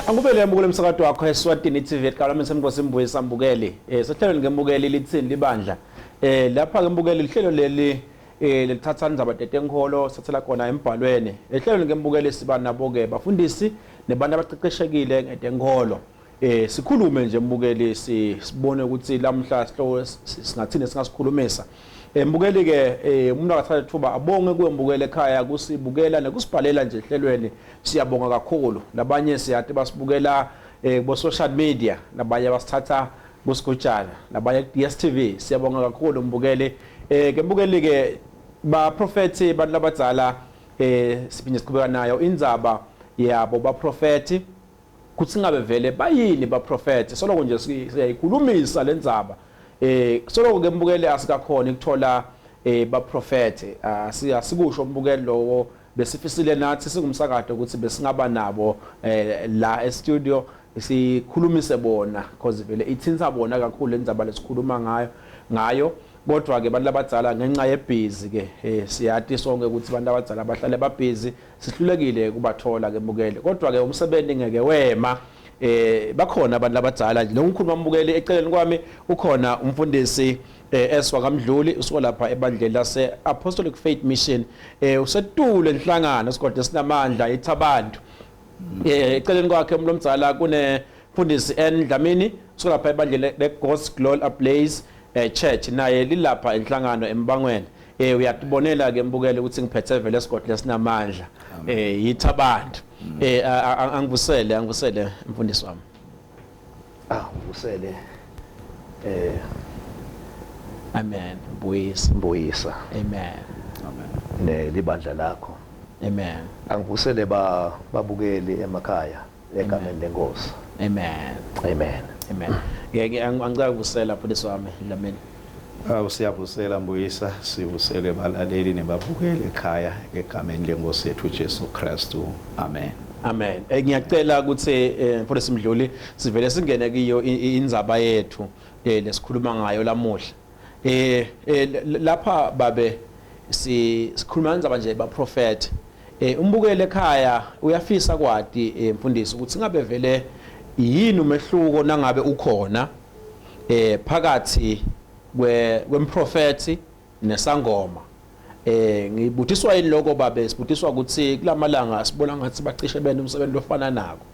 Angubele yamukele umsakato wakho eSwatini TV eqala msemnkosi Mbuyi sambukeli. Eh sohlelweni ngemukeli lithini libandla. Eh lapha ke mbukeli lihlelo leli eh lelithatha indzaba tetenkholo sathela khona embhalweni. Ehlelweni ngemukeli siba nabo ke bafundisi nebantu abaqeqeshekile ngetenkholo. Eh sikhulume nje mbukeli sibone ukuthi lamhla sihloko singathini singasikhulumisa. Eh mbukeli ke eh umuntu akathatha ithuba abonge kuwe mbukeli ekhaya kusibukela nekusibhalela nje ehlelweni siyabonga kakhulu. Labanye siyati basibukela eh kubo social media labanye basithatha kusigujana labanye ku DStv siyabonga kakhulu mbukeli. Eh ke mbukeli ke ba prophet bantu labadzala eh siphinde siqhubeka nayo indzaba yabo ba prophet kuthi ngabe vele bayini baprofethi soloko nje siyayikhulumisa lendzaba eh soloko ke mbukele asikakhona ukuthola eh baprofethi asikusho mbukele lowo besifisile nathi singumsakato ukuthi besingaba nabo eh la e studio sikhulumise bona because vele ithinta bona kakhulu lendzaba lesikhuluma ngayo ngayo kodwa ke abantu labadzala ngenxa yebhizi ke eh, siyati sonke ukuthi abantu abadzala bahlale babhizi sihlulekile kubathola ke mbukeli kodwa ke umsebenzi ngeke wema eh bakhona abantu labadzala nje longikhuluma mbukeli eceleni kwami ukhona umfundisi eh, Eswa kaMdluli usuka lapha ebandleni lase Apostolic Faith Mission eh usetule enhlangano sigodle esinamandla ithabantu eh eceleni kwakhe umuntu omdzala kune mfundisi N Dlamini usuka lapha ebandleni le God's Glory Ablaze eh, Church naye lilapha enhlangano embangweni eh uyatibonela ke mbukele ukuthi ngiphethe vele esigodle esinamandla eh yithi abantu eh angivusele angivusele mfundisi wami ah ngivusele eh amen mbuyisa mbuyisa amen amen nelibandla lakho amen angivusele ba babukeli emakhaya egameni lenkosi amen amen amen ngeke angicela ukuvusela mfundisi wami Dlamini Awu siyavusela Mbuyisa sivusele balaleli nebabukeli ekhaya egameni lenkosi yethu Jesu Kristu amen Amen. Eh ngiyacela ukuthi eh, mfundisi Mdluli sivele singene kiyo indzaba yethu eh, lesikhuluma ngayo lamuhla. Eh, eh lapha babe si sikhuluma ndzaba nje ba prophet. Eh umbukele ekhaya uyafisa kwati eh, mfundisi ukuthi ngabe vele yini umehluko nangabe ukhona eh phakathi kwe kwemprofethi nesangoma. Eh ngibuthiswa yini lokho babe sibuthiswa ukuthi kulamalanga sibona ngathi bacishe bena umsebenzi lofana nako.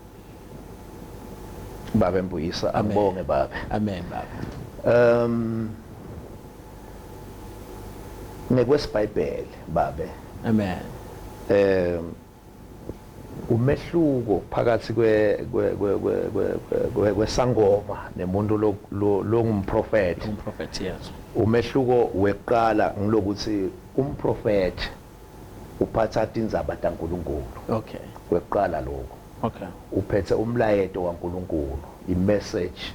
Babe Mbuyisa angibonge babe. Amen baba. Um ngekwesibhayibheli babe. Amen. Um umehluko phakathi kwe kwe kwe kwe kwesangoma nemuntu longumprofeti. Umprofeti yes. Umehluko weqala ngilokuthi umprofeti uphatha tindzaba taNkulunkulu. Okay. Kweqala lokho. Okay. Uphethe umlayeto waNkulunkulu, i message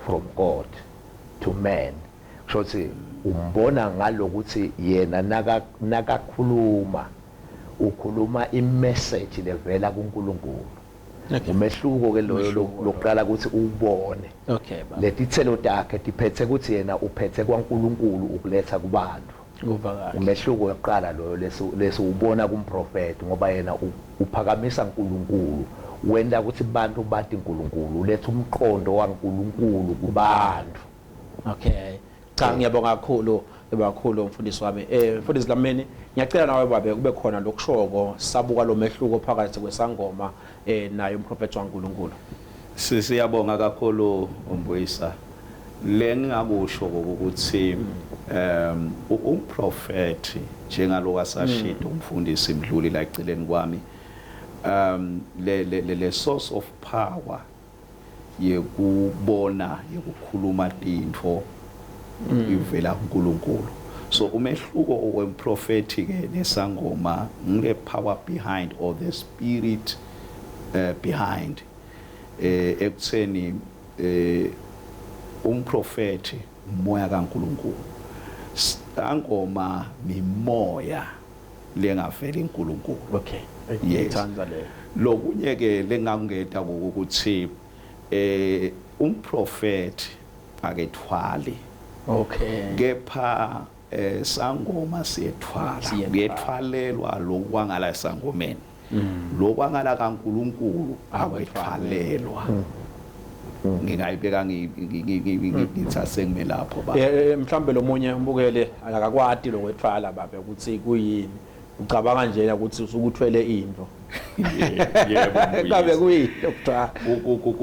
from God to man. Kusho ukuthi umbona ngalokuthi yena naka nakakhuluma ukhuluma i message levela kuNkulunkulu. Okay. Umehluko ke loyo Umehluko lokuqala ukuthi uwubone. Okay baba. Letitselo takhe tiphethe ukuthi yena uphethe kwaNkulunkulu ukuletha kubantu. Kuva kahle. Umehluko wokuqala loyo lesiwubona kumprofeti ngoba yena uphakamisa uNkulunkulu wenta ukuthi bantu bati uNkulunkulu uletha umqondo waNkulunkulu kubantu. Okay. Cha ngiyabonga kakhulu kakhulu mfundisi wami. Eh mfundisi Dlamini ngiyacela nawe babe kube khona lokushoko sabuka lo mehluko phakathi kwesangoma eh naye umprofeti waNkulunkulu. Siyabonga kakhulu uMbuyisa. Le ngingakusho ukuthi um umprofeti njengaloku asashito umfundisi Mdluli la eceleni kwami um le le le source of power yekubona yekukhuluma tintfo ivela kuNkulunkulu so umehluko wemprofeti ke nesangoma ngile power behind or the spirit behind eh ekutheni eh umprofeti umoya kaNkulunkulu sangoma mimoya lengaveli uNkulunkulu okay yes ngiyithanda leyo lokunye ke lengakungeta ukuthi eh umprofeti akethwali okay kepha eh sangoma siyethwala Siyethwala. kuyethwalelwa lokwangala esangomeni. Lokwangala kaNkuluNkulu akwethwalelwa. Ngingayibeka ngithathe ngime lapho ba. Mhlambe lomunye umbukele akakwati lokwethwala babe ukuthi kuyini. Ucabanga nje ukuthi usukuthwele into. Yebo. Kabe kuyini lokuthwala?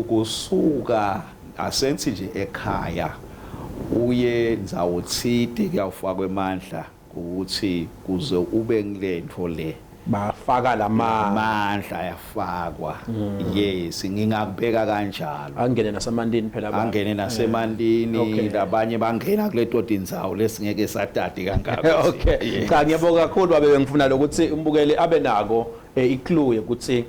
Kusuka asenthi nje ekhaya uye ndzawo thide kuyawufakwa emandla ukuthi kuze ube ngilento le. Bafaka lamandla ayafakwa. Yes, ngingakubeka kanjalo. Angene nasemandini phela ba. Angene nasemandini, labanye bangena kuleto tindzawo lesingeke satati kangaka. Okay. Cha, ngiyabonga kakhulu babe, bengifuna lokuthi umbukeli abe nako iclue ukuthi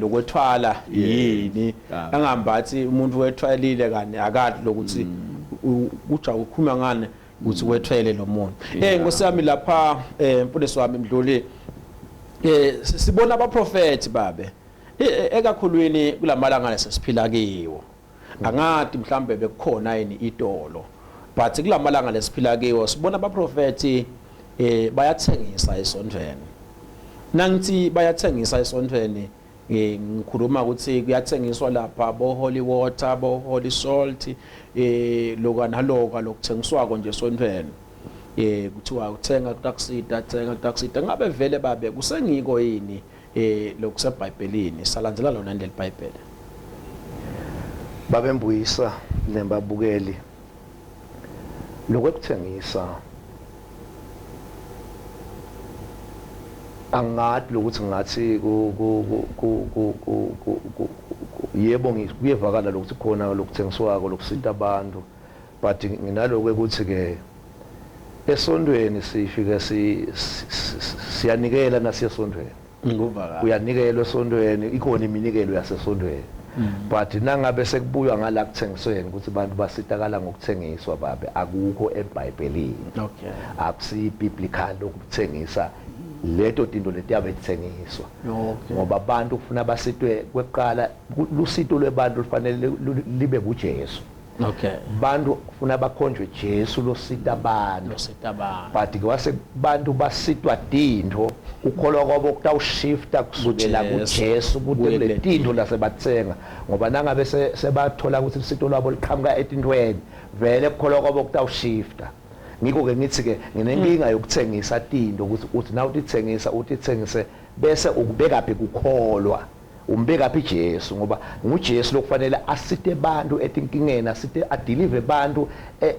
lokwethwala yini, angambathi umuntu wethwalile kani akade lokuthi uja ukhuluma ngane ukuthi wethwele lo muntu. Nkosi yami lapha, mfundisi wami Mdluli, sibona abaprofeti babe ekakhulwini kulamalanga lesesiphila kiwo. Angadi mhlambe bekukhona yini itolo, but kulamalanga lesiphila kiwo sibona abaprofeti bayathengisa esontweni. Nangithi bayathengisa esontweni, ngikhuluma ukuthi kuyathengiswa lapha bo holy water, bo holy salt, loka naloka lokuthengiswako nje esontweni. Kuthiwa uthenga kutakusita, thenga kutakusita. Ngabe vele babe kusengiko yini lokuseBhayibhelini? Salandzela lona leli Bhayibheli. Babe Mbuyisa nembabukeli, lokwekuthengisa angathi lokuthi ngathi ku ku ku ku ku ku yebo, kuyevakala lokuthi khona lokuthengiswako lokusita abantu, but nginaloko ukuthi ke esontweni sifike siyanikela nasiya esontweni. Nguvakala. Uyanikelwa esontweni, ikhona iminikelo yasesontweni, but nangabe sekubuywa ngala kuthengisweni ukuthi abantu basitakala ngokuthengiswa, babe, akukho eBhayibhelini. Akusi biblical ukuthengisa leto tinto letiyabe tithengiswa, ngoba abantu kufuna basitwe kweqala lusito lwebantu lufanele libe kuJesu. Bantu kufuna bakhonjwe Jesu losita abantu. Losita abantu. But ke wase bantu basitwa tintfo, kukholwa kwabo kutawushifta kusukela kuJesu kute kule tintfo lasebatsenga, ngoba nangabe sebathola ukuthi usito lwabo liqhamuka etintfweni, vele kukholwa kwabo kutawushifta. Ngikho-ke ngithi-ke nginenkinga yokuthengisa tinto, ukuthi uthi na utithengisa utithengise bese ukubekaphi kukholwa, umbekaphi Jesu, ngoba nguJesu lokufanele asite bantu etinkingeni, asite adeliver bantu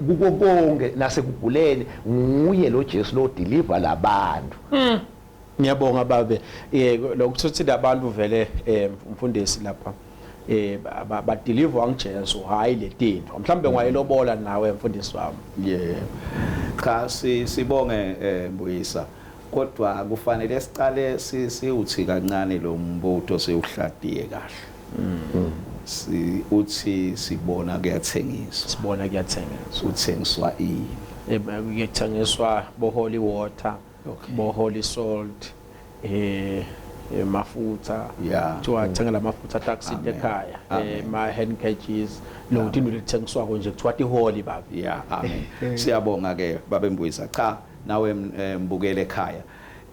kuko konke nasekuguleni. Nguye lo Jesu lo deliver labantu. Ngiyabonga babe. Lokuthuthile abantu vele, mfundisi lapha badeliver nguJesu, hayi letinto. Mhlambe ngwayilobola nawe mfundisi wami. Yeah. Cha, sibonge Mbuyisa. Kodwa kufanele sicale siuthi kancane lo mbuto siwuhlatiye kahle. Si uthi sibona kuyathengiswa. Sibona kuyathengiswa. Uthengiswa ini? Kuyathengiswa bo holy water, bo holy salt, mafutha. Kuthiwa thenga lamafutha taxi ekhaya, ma handkerchiefs, lo tinto lethengiswako nje kuthiwa ti-holy babe. Yeah, amen. Siyabonga ke babe Mbuyisa. Cha, nawe mbukele ekhaya.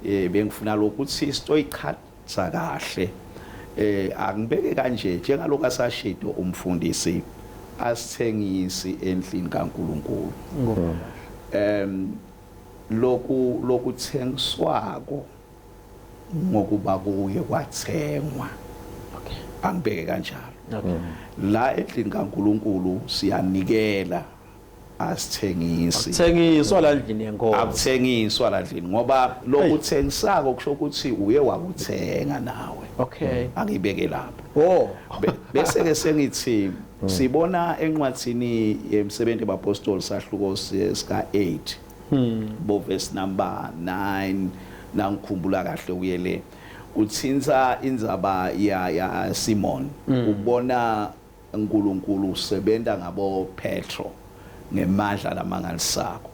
Bengifuna lokuthi sitoyichaza kahle. Angibeke kanje njengalokho asashido umfundisi, asithengisi endlini kaNkuluNkulu. Lokhu lokuthengiswako ngokuba kuye kwathengwa. Angibeke kanjalo. La endlini kaNkuluNkulu siyanikela, asithengisi. Akuthengiswa la endlini yenkosi. Akuthengiswa la endlini, ngoba lokuthengisako kusho ukuthi uye wakuthenga nawe. Angibeke lapho. Bese ke sengithi sibona encwadzini yemsebenzi wabapostoli sahluko sika 8 bo verse number 9, nangikhumbula kahle uye le, kuthinta indzaba ya Simon. Ubona uNkulunkulu usebenta ngabo Petro ngemandla lamangalisako.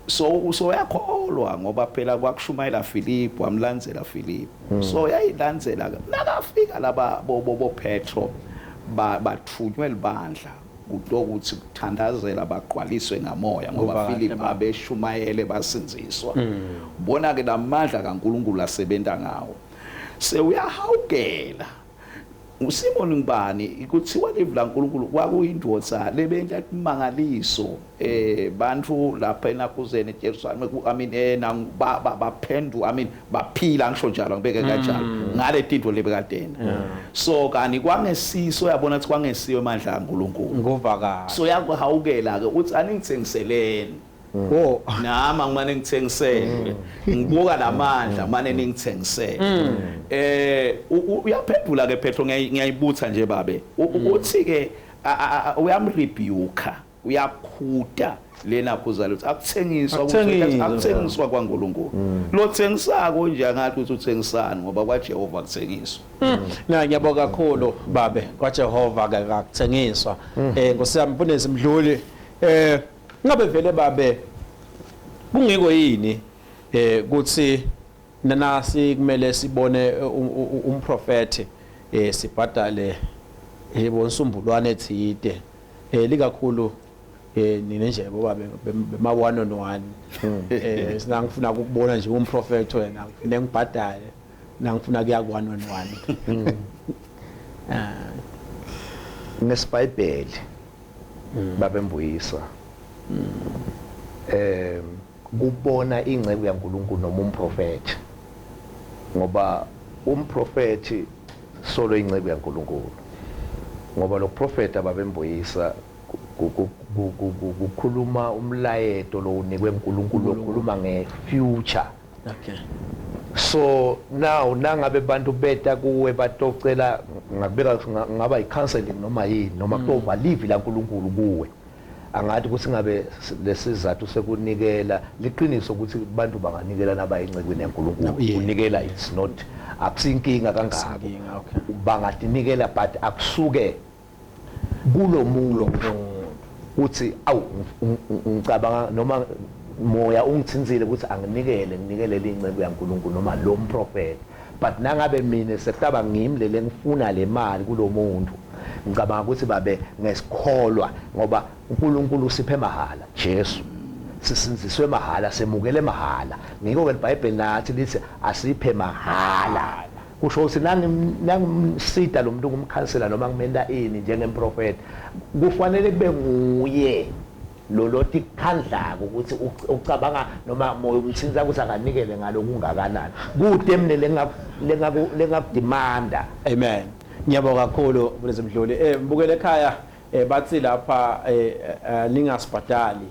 So yakholwa ngoba phela kwakushumayela Philip, wamlandzela Philip. So yayilandzela nakafika laba bo Petro bathunywe libandla. Kutokuthi kuthandazela bagqwaliswe ngamoya, ngoba Philip abeshumayele basindziswa. Bona ke lamandla kaNkuluNkulu asebenta ngawo. Sewuyahawukela uSimon ngibani, kuthiwa livi laNkulunkulu kwakuyindvodza lebenta timangaliso, bantfu lapha enakuzeni eJerusalem, I mean, baphendu, I mean, baphila, ngisho njalo, ngibeke kanjalo, ngale tinto lebekadena. So kani kwangesiso, uyabona ukuthi kwangesiyo amandla kaNkulunkulu. Nguva kahle. So yakuhawukela ke, uthi aningithengiseleni. Oh. Nami ngimane ngithengisele, ngibuka lamandla, mane ningithengisele. Uyaphendula ke Petro, ngiyayibutha nje babe, uthi ke uyamrebuke, uyakhuta lena khuzalo, ukuthi akuthengiswa. Akuthengiswa. Akuthengiswa kwaNkulunkulu. Lo thengisako nje angathi ukuthi uthengisani, ngoba kwaJehova kuthengiswa. Na, ngiyabonga kakhulu babe, kwaJehova ke akuthengiswa. Nkosi yami, Mfundisi Mdluli, ngabe vele babe kungiko yini kuthi nasi kumele sibone umprofeti, sibhadale bonsumbulwane ethide, likakhulu nina nje bobabe bema one on one, sinangifuna ukubona nje umprofeti wena ngifune ngibhadale, nangifuna kuya ku one on one? Ngesibhayibheli, babembuyisa, kubona ingceku yaNkulunkulu noma umprofeti, ngoba umprofeti solo ingceku yaNkulunkulu, ngoba lo profeta babembuyisa kukhuluma umlayeto lo unikwe uNkulunkulu, lokhuluma ngefuture. So now nangabe bantu beta kuwe batocela, ngakubeka ngaba i-counseling noma yini, noma kutova livi laNkulunkulu kuwe, angathi ukuthi ngabe lesizathu sekunikela liqiniso ukuthi bantu banganikela nabayincekwini yaNkulunkulu. Kunikela it's not, akusinkinga kangako. Akusinkinga, okay. Bangatinikela, but akusuke kulo muntu uthi awu, ngicabanga noma moya ungithinzile ukuthi anginikele, nginikelele inceku yaNkulunkulu noma lo mprofeti. But nangabe mina sekutaba ngimi lele ngifuna le mali kulo muntu, ngicabanga ukuthi babe ngesikholwa, ngoba uNkulunkulu usiphe mahala Jesu, sisindziswe mahala, semukele mahala. Ngiko ke iBhayibheli nathi lithi asiphe mahala, kusho ukuthi nangimsida lo muntu, ngumkhansela noma ngimenta ini njengemprofeti, kufanele kube nguye lo lotikhandlako ukuthi ucabanga noma moya umthinta ukuthi akanikele ngalokungakanani, kude mina lengakudimanda. Amen, ngiyabonga kakhulu Mfundisi Mdluli. Mbukele ekhaya, bathi lapha ningasibhadali,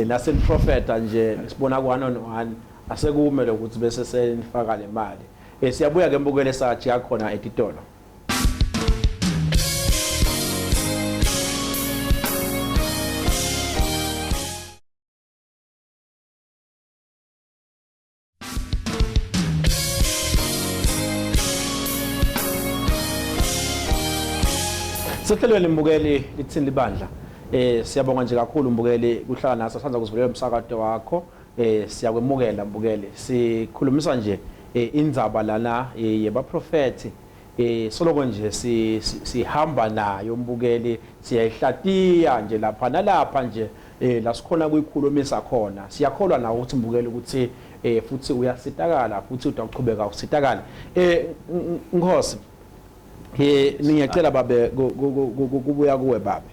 naseniprofeta nje sibona ku one on one, asekume lokuthi bese senifaka le mali. Siyabuya ke mbukele, sathi yakhona etitolo. Sehlelweni mbukeli lithini libandla. Siyabonga nje kakhulu mbukeli kuhlala naso, sandza kuzivulela umsakato wakho. Siyakwemukela mbukeli. Sikhulumisa nje indzaba lana yebaprofeti. Soloko nje sihamba nayo mbukeli, siyayihlatiya nje lapha nalapha nje, la sikhona kuyikhulumisa khona. Siyakholwa nawo ukuthi mbukeli ukuthi futhi uyasitakala, futhi utawuchubeka usitakala. Nkosi, ngiyacela babe kubuya kuwe babe.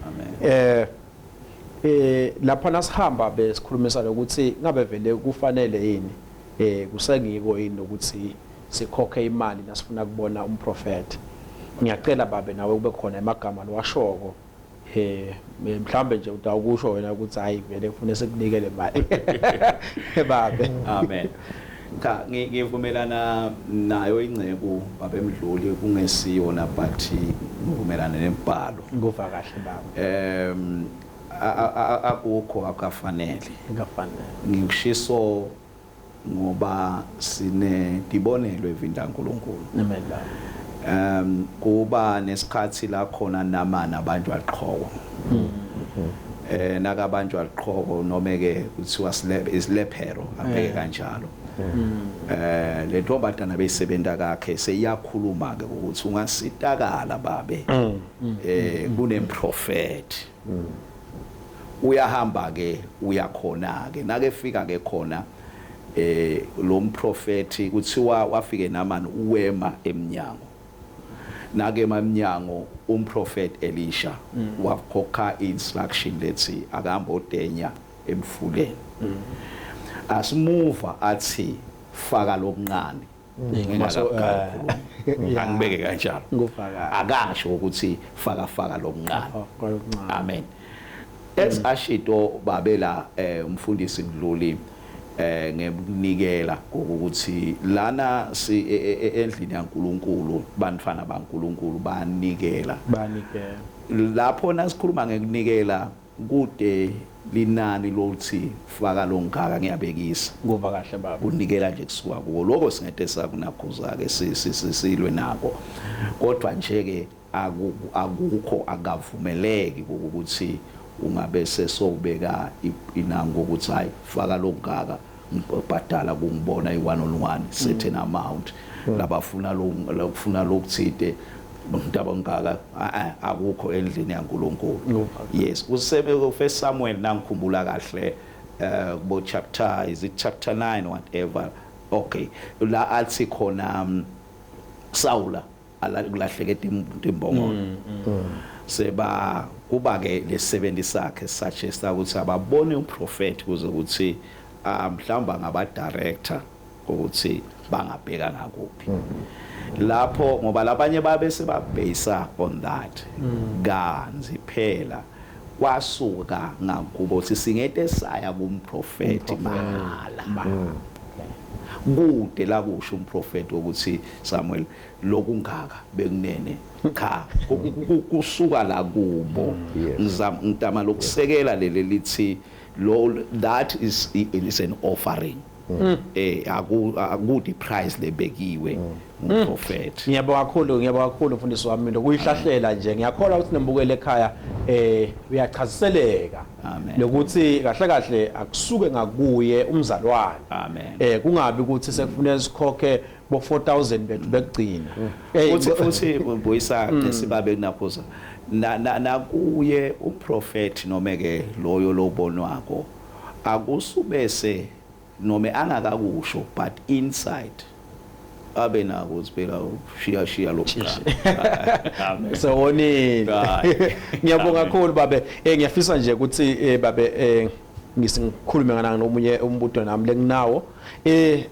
Amen. Lapha nasihamba besikhulumisa lokuthi ngabe vele kufanele yini, kusengiko yini ukuthi sikhokhe imali nasifuna kubona umprofeti. Ngiyacela babe nawe kube khona emagama lowashoko, mhlambe nje utawukusho wena ukuthi hayi vele kufanele sikunikele imali babe. Amen. Cha, ngivumelana nayo ingceku babemdluli, kungesiyona, but ngivumelana nembhalo. Nguva kahle baba. Akukho, akufanele. Akufanele. Ngikushiso ngoba sine dibonelo evini laNkulunkulu. Amen baba. Kuba nesikhathi la khona namana abantu aqhoko. Nakabantu aqhoko noma ke kuthiwa isilephero, abheke kanjalo. Le ntombazana beyisebenta kakhe seyiyakhuluma ke ukuthi ungasitakala babe, kunemprofeti. Uyahamba ke, uyakhona ke, nake fika ke khona lo mprofeti, kuthiwa wafike Namani uwema eminyango. Nake eminyango umprofeti Elisha wakhokha instruction lethi akahamba odenya emfuleni. Asimuva athi faka lokuncane. Angibeke kanjalo, akasho ukuthi faka faka lokuncane. Amen. As ashito babela umfundisi Mdluli ngekunikela ukuthi lana si endlini yaNkuluNkulu, bantfwana baNkuluNkulu banikela. Banikela. Lapho nasikhuluma ngekunikela, kude linani lokuthi faka longaka, ngiyabekisa. Kuva kahle, baba. Kunikela nje kusuka kuwo lokho singete sakunakhuza ke, silwe nako, kodwa nje ke akukho, akavumeleki ukuthi ungabe sesowubeka inango ukuthi hayi, faka lokungaka, ngibhadala kungibona i-one on one certain amount labafuna lokufuna lokuthide umntaba ongaka. Akukho endlini yaNkuluNkulu. Yes, kusebe ku First Samuel, nangikhumbula kahle, kubo chapter, is it chapter 9, whatever, okay, la athi khona Sawula kulahleke timbongolo, seba kuba ke lesebenzi sakhe suggest ukuthi ababone umprofeti kuze ukuthi mhlawumbe angaba director ukuthi bangabheka ngakuphi lapho, ngoba labanye babe sebabase on that. Kanzi phela kwasuka ngakubo sisingete saya kumprofeti mahala, kude la kusho umprofeti ukuthi Samuel lokungaka bekunene cha, kusuka la kubo. Ngizama ngitama lokusekela leli lithi lo that is an offering, akudi price lebekiwe umprofeti. Ngiyabonga kakhulu, ngiyabonga kakhulu mfundisi wami into kuyihlahlela nje. Ngiyakholwa ukuthi nembukele ekhaya uyachaziseleka Amen. lokuthi kahle kahle akusuke ngakuye umzalwane. Amen. Kungabi ukuthi sekufuneka sikhokhe bo 4000 bethu bekugcina. Futhi buyisa sibabe kunaphuza na nakuye umprofeti noma ke loyo lobonwako, akusubese noma angakakusho, but inside abe nako ukuthi phela shiya shiya lokuqala. Amen. Sewonile. Hayi. Ngiyabonga kakhulu, babe. Ngiyafisa nje ukuthi babe ngisingikhulume ngana nomunye umbuto nami lenginawo.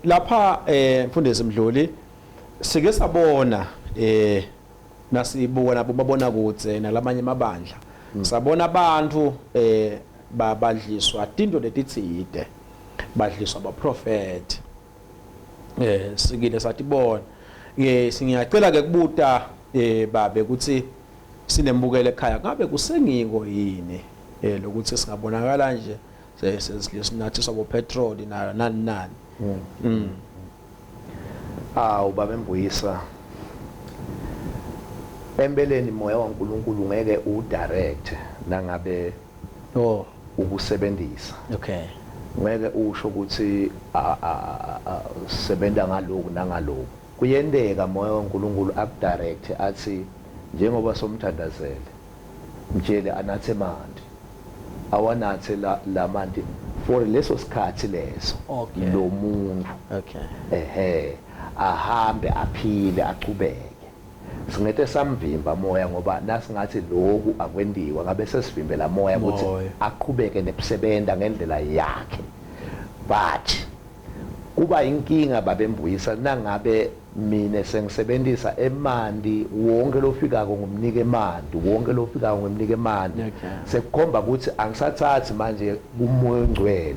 Lapha mfundisi Mdluli, sike sabona nasibuka nabo babona kudze nalamanye amabandla. Sabona abantu babadliswa tinto letitsite. Badliswa abaprofeti. Sikile satibona. Singiyacela ke kubuta babe ukuthi sinembukele ekhaya, ngabe kusengiko yini lokuthi singabonakala nje sesinathiswa bo petrol na nani nani? Awu babe Mbuyisa, empeleni moya waNkulunkulu ngeke udirect nangabe ukusebenzisa. Ngeke usho ukuthi sebenza ngaloku nangaloku. Kuyenteka moya waNkulunkulu akudirect athi njengoba somthandazele, mtshele anathe emanti, awanathe la lamanti for leso sikhathi leso lo muntu ehe ahambe aphile, achubeke. Singete samvimba moya, ngoba nasingathi lokhu akwentiwa, ngabe sesivimbela moya ukuthi Moya. Aqhubeke nekusebenta ngendlela yakhe. But kuba inkinga, babembuyisa, nangabe mina sengisebenzisa emanti, wonke lofikako ngumnika emanti, wonke lofikako ngimnika emanti, sekukhomba ukuthi angisathathi manje kumoya ongcwele,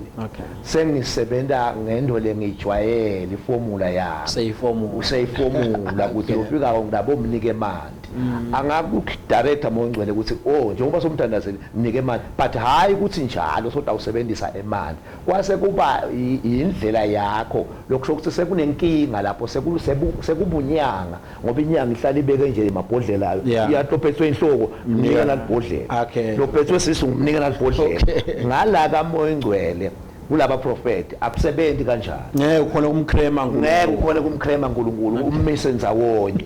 sengisebenta ngento lengijwayele, iformula yami. Seyiformula. Useyiformula ukuthi lofikako ngilabo mnika emanti. Angakudirecta moya ongcwele ukuthi oh, njengoba somthandazeli, mnike emanti, but hayi ukuthi njalo soda usebenzisa emanti, kwase kuba indlela yakho. Lokusho ukuthi sekunenkinga lapho, sekubunyanga, ngoba inyanga ihlala ibeke nje emabhodlela ayo. Iyathi inhloko, mnika nalibhodlela. Lophethwe sisu, ngimnika nalibhodlela. Ngala kamoya ongcwele. Kulaba prophet akusebenzi kanjalo. Ngeke ukhona ukumcrema. Ngeke ukhona kumcrema uNkulunkulu, ummise ndzawonye.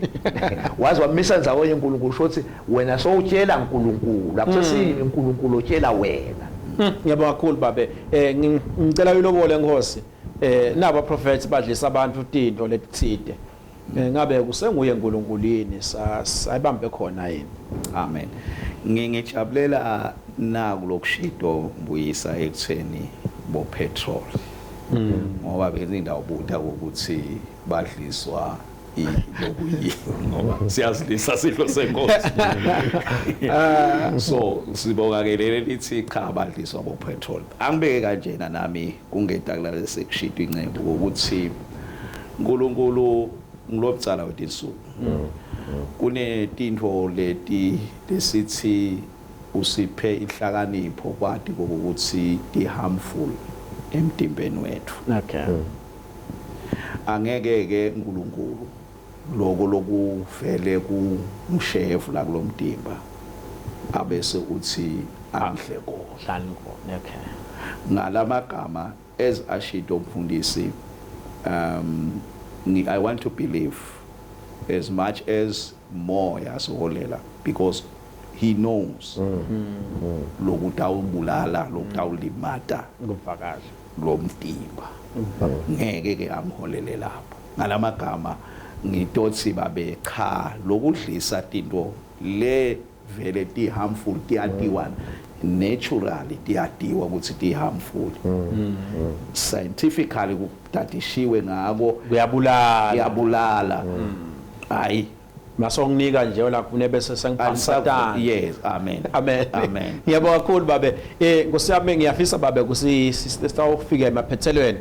Waze wamisa ndzawonye uNkulunkulu, shothi wena sowutshela uNkulunkulu, akusesini uNkulunkulu otshela wena. Ngiyabonga kakhulu babe. Ngicela uyilobole Nkosi. Naba prophets badlisa abantu tinto letitsite. Ngabe kusenguye uNkulunkulu yini, sayibambe khona yini? Amen. Ngingijabulela naku lokushido Mbuyisa ekutheni bo petrol. Ngoba bezindawo buta ukuthi badliswa lokuyini, ngoba siyazilisa sidlo senkosi. So sibonga ke leli lithi cha, badliswa bo petrol. Angibeke kanjena nami kungeta kulale sekushito incebo ukuthi uNkulunkulu ngilobdzala wetinsuku. Kunetintfo leti lesithi usiphe inhlakanipho kwati ukuthi ti harmful emtimbeni wethu. Angeke ke uNkulunkulu lokho lokuvele kungushefu la kulomtimba abese uthi angidle kona. Dlani khona. Ngalamagama as ashito umfundisi, I want to believe as much as moya siholela, because he knows lokutawubulala, lokutawulimata Kuvakala. Lo mtimba, ngeke ke amholele lapho. Ngalamagama ngitothi babe cha, lokudlisa tinto le vele ti harmful, tiyatiwa naturally, tiyatiwa ukuthi ti harmful scientifically, kudadishiwe ngako. Kuyabulala. Kuyabulala, hayi. Masonginika nje la kufune bese sengiphatha. Yes, amen. Amen. Amen. Ngiyabonga kakhulu babe. Nkosi yami, ngiyafisa babe kusi sitawufika emaphethelweni.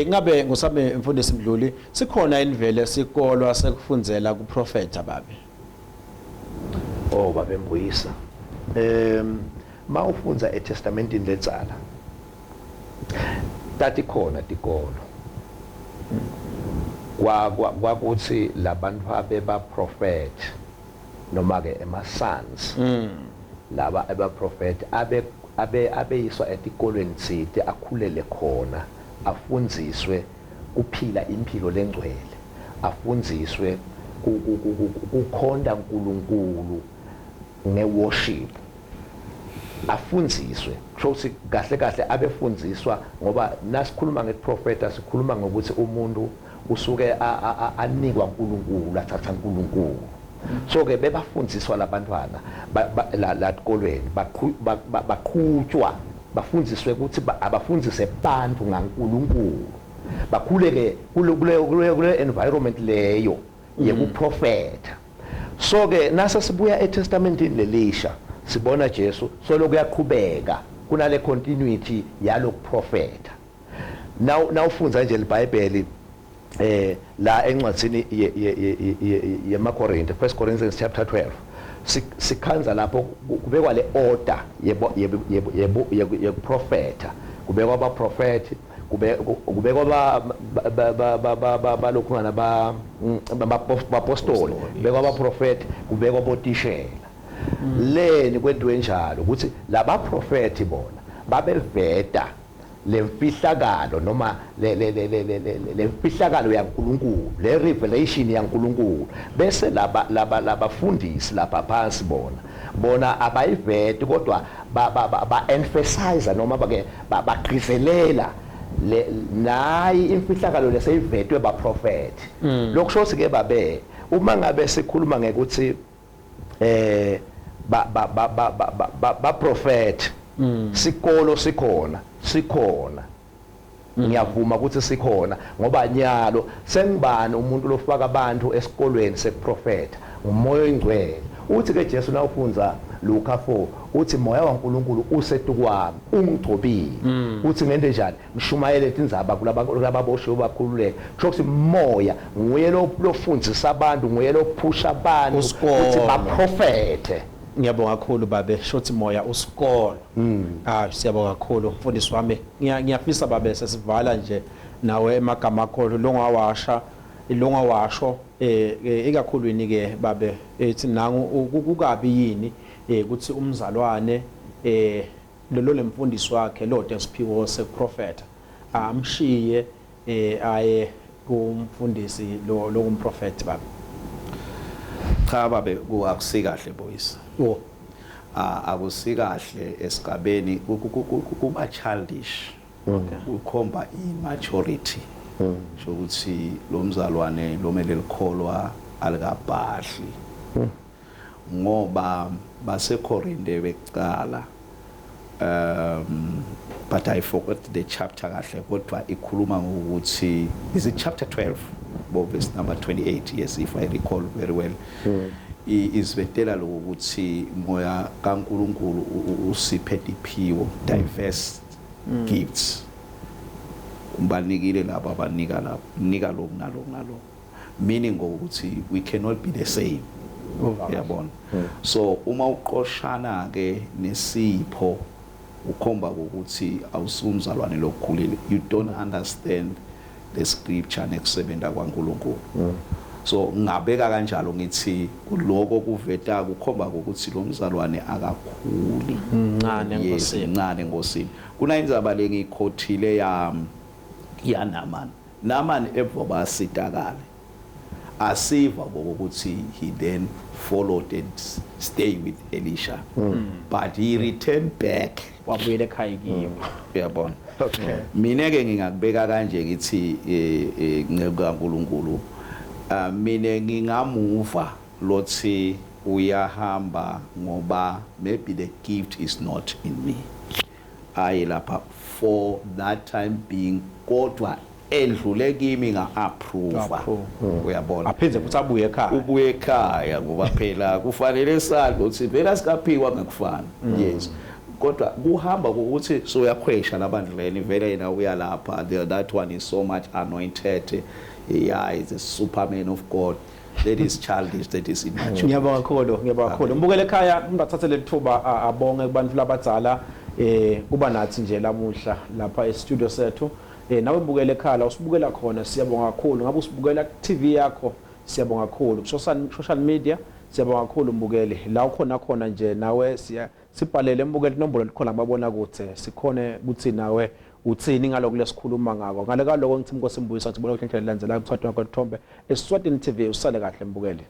Ngabe ngosami mfundisi Mdluli, sikhona invele sikolwa sekufundzela kuprofeta babe? Oh babe Mbuyisa, mawufundza eTestamentini ledzala, tati khona tikolo kwa kwakuthi labantu abeba prophet noma ke ema sons laba eba prophet abe abe abeyiswa etikolweni tsite, akhulele khona, afundziswe kuphila impilo lengcwele, afundziswe kukhonta uNkulunkulu ngeworship, afundziswe. Kusho ukuthi kahle kahle abefundziswa, ngoba nasikhuluma ngeprofeta sikhuluma ngokuthi umuntu usuke anikwa uNkulunkulu, athatha uNkulunkulu. So ke bebafundziswa labantwana la etikolweni, baqhutshwa, bafundziswe ukuthi abafundzise bantu ngaNkulunkulu, bakhule ke kule environment leyo yekuprofetha. So ke nase sibuya eTestamentini lelisha, sibona Jesu solo kuyaqhubeka kunale continuity yalokuprofetha. Now nawufundza nje iBhayibheli la encwadzini yemaKorinte, 1 Corinthians chapter 12, sikhandza lapho kubekwa le order yebo yebo yekuprofetha, kubekwa abaprofeti, kubekwa ba ba ba ba balokhungana ba bapostoli, kubekwa abaprofeti, kubekwa botishela. Leni kwentiwe njalo? Ukuthi labaprofeti bona babeveta lemfihlakalo noma le le le le le lemfihlakalo yaNkulunkulu, le revelation yaNkulunkulu, bese laba laba labafundisi lapha phansi bona abayiveti, kodwa ba ba emphasize noma bake bagcizelela le nayi imfihlakalo leseyivetwe baprofeti. Lokusho ke babe, uma ngabe sikhuluma ngekuthi ba ba ba ba ba ba prophet, sikolo sikhona, sikhona, ngiyavuma ukuthi sikhona, ngoba nyalo sengibani umuntu lofaka abantu esikolweni sekuprofeta? Umoya oyingcwele. Uthi ke Jesu nawufundza Luka 4, uthi moya waNkulunkulu usetukwami, ungigcobile, uthi ngente njani? Ngishumayele tindzaba kulababoshiwe bakhululeke. Kusho ukuthi moya nguye lofundzisa abantu, nguye lophusha abantu ukuthi baprofethe. Ngiyabonga kakhulu babe. Shothi moya usikolo. Ah, siyabonga kakhulu mfundisi wami. Ngiyafisa babe sesivala nje nawe emagama akho longawasha, longawasho, ikakhulu ke babe, ethi nangu kukabi yini ukuthi umzalwane lo lemfundisi wakhe lo siphiwo sekuprofeta. Amshiye aye kumfundisi lo longumprofeti baba. Cha babe, akusikahle boys. Oh. Akusikahle esigabeni, kuba childish. Kukhomba immaturity. Sho ukuthi lo mzalwane lomele likholwa alikabhadli. Ngoba baseKorinte bekucala, but I forgot the chapter kahle, kodwa ikhuluma ngokuthi, is it chapter 12 bo verse number 28? Yes, if I recall very well. Isivetela lokuthi moya kaNkuluNkulu usiphe tiphiwo, diverse gifts, banikile labo abanika labo, nika lokhu nalokhu nalokhu, meaning ukuthi we cannot be the same. Uyabona, so uma uqoshana ke nesipho, ukhomba ukuthi awusumzalwane lokukhulile, you don't understand the scripture nekusebenza kwaNkuluNkulu. So ngingabeka kanjalo ngithi kuloko kuveta kukhomba ukuthi lo mzalwane akakhuli. Mncane. Yes. Enkosini. Mncane enkosini. Kunayindzaba lengiyikhothile ya Naaman. Naaman evo basitakale asiva ukuthi he then followed and stay with Elisha, but he returned back. Wabuyela ekhaya kibo. Uyabona, mina ke ngingakubeka kanje ngithi, nceku kaNkuluNkulu, mina ngingamuva lothi uyahamba ngoba maybe the gift is not in me, aye lapha for that time being, kodwa edlule kimi nga-approve. Approve. Uyabona. Aphinde futhi abuye ekhaya. Ubuye ekhaya, ngoba phela kufanele sali ukuthi vele asikaphiwa ngakufana. Yes, kodwa kuhamba ukuthi soyakhwesha labandleni, vele yena uyalapha, that one is so much anointed, yeah, is a superman of God. That is childish, that is immature. Ngiyabonga kakhulu, ngiyabonga kakhulu. Mbukele ekhaya, ngingathatha lethuba abonge kubantu labadzala kuba nathi nje lamuhla lapha e studio sethu. Nawe mbukele ekhaya la usibukela khona, siyabonga kakhulu. Ngabe usibukela ku TV yakho, siyabonga kakhulu. Ku social media, siyabonga kakhulu mbukeli. La ukhona khona nje nawe siya sibhalele mbukeli, inombolo likhona kubabona kuthi sikhone ukuthi nawe uthini ngalokhu lesikhuluma ngako. Ngale kaloko ngithi inkosi imbuyisa, ukuthi bona indlela elandelayo umthathu wakho Thombe eSwatini TV. Usale kahle mbukeli.